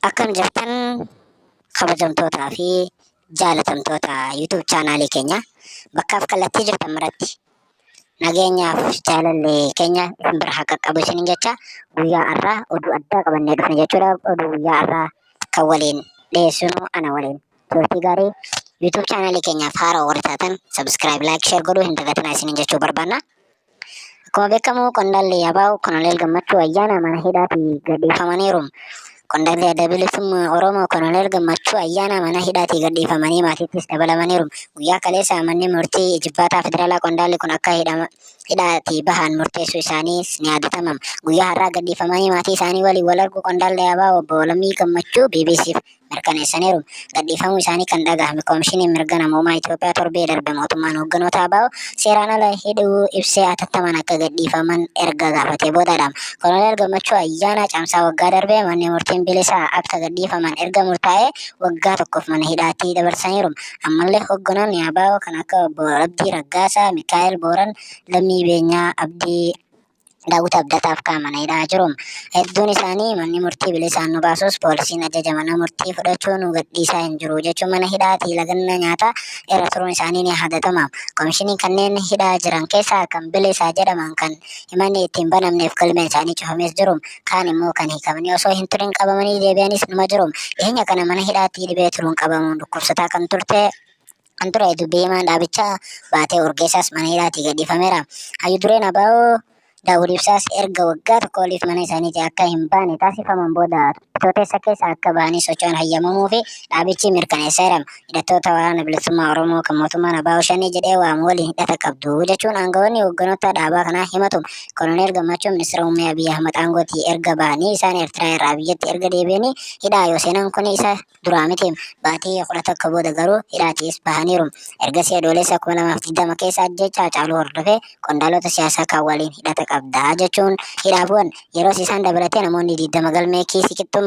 Akkam jirtan kabajamtootaa fi jaalatamtoota YouTube chaanaalii keenya bakkaaf kallattii jirtan maratti nageenyaaf jaalalli keenya isin bira haa qaqqabu isiniin jecha guyyaa har'aa oduu addaa qabannee dhufne jechuudha. Oduu guyyaa har'aa kan waliin dhiyeessinu ana waliin turtii gaarii. YouTube chaanaalii keenyaaf haaraa warri taatan subscribe, like, share godhuu hin dagatinaa isiniin jechuu barbaanna. Akkuma beekamu qondaalli ABO Koloneel Gammachuu Ayyaanaa mana hidhaatii gadhiifamaniiru. Qondaalli Adda Bilisummaa Oromoo Koloneel Gammachuu Ayyaanaa mana hidhaatii gadhiifamanii maatiittis dabalamaniiru. Guyyaa kaleessa manni murtii Ijibbaataa Federaalaa qondaalli kun akka hidhaatii bahan murteessuu isaaniis ni yaadatama. Guyyaa har'aa gadhiifamanii maatii isaanii waliin wal arguu qondaalli ABO Obbo Lammii Gammachuu BBCf mirkaneessaniiru. Gadhiifamuu isaanii kan dhagahame Komishiniin Mirga Namoomaa Itoophiyaa torbee darbe mootummaan hoogganoota ABO seeraan ala hidhuu ibsee atattamaan akka gadhiifaman erga gaafatee boodadha. Koloneel Gammachuu Ayyaanaa Caamsaa waggaa darbe manni murtiin bilisaa akka gadhiifaman erga murtaa'ee waggaa tokkoof mana hidhaatti dabarsaniiru. Ammallee hoogganoonni ABO kan akka Obbo Abdii Raggaasaa, Mikaa'el Booran, Lammii Beenyaa, Abdii Daawwit Abdataaf kaan mana hidhaa jiru. Hedduun isaanii manni murtii bilisaan nu baasus poolisiin ajaja mana murtii fudhachuu nu gadhiisaa hin jiru jechuun mana hidhaatii laganna nyaataa irra turuun isaanii ni yaadatama. Komishiniin kanneen hidhaa jiran keessaa kan bilisaa jedhaman kan himanni ittiin banamneef galmeen isaanii cufames jiru. Kaan immoo kan hiikamanii osoo hin turin qabamanii deebi'anis numa jiru. Dhiyeenya kana mana hidhaatti dhibee turuun qabamuun dhukkubsataa kan turte kan ture dubbii himaan dhaabichaa Baatee Urgeessaas mana hidhaatii gadhiifameera. Hayyu dureen ABO Daawud Ibsaas erga waggaa tokko oliif mana isaaniitii akka hin baane taasifaman booda Bitootessa keessa akka bahanii socho'an hayyamamuu fi dhaabichi mirkaneesseera. Hidhattoota Waraana Bilisummaa Oromoo kan mootummaan ABO Shanee jedhee waamu waliin hidhata qabdu jechuun aangawoonni hoogganoota dhaabaa kanaa himatu. Koloneel Gammachuun Ministira Muummee Abiy Ahmad aangootii erga bahanii isaan Eertiraa irraa biyyatti erga deebi'anii hidhaa yoo seenan kun isa duraa miti. Baatii 11 booda garuu hidhaatiis bahaniiru. Ergasii Adoolessa 2020 keessa ajjeechaa Hacaaluu hordofee qondaalota siyaasaa kaan waliin hidhata qabda jechuun hidhaa bu'an. Yeroos isaan dabalatee namoonni 20 galmee kiisii qixxummaa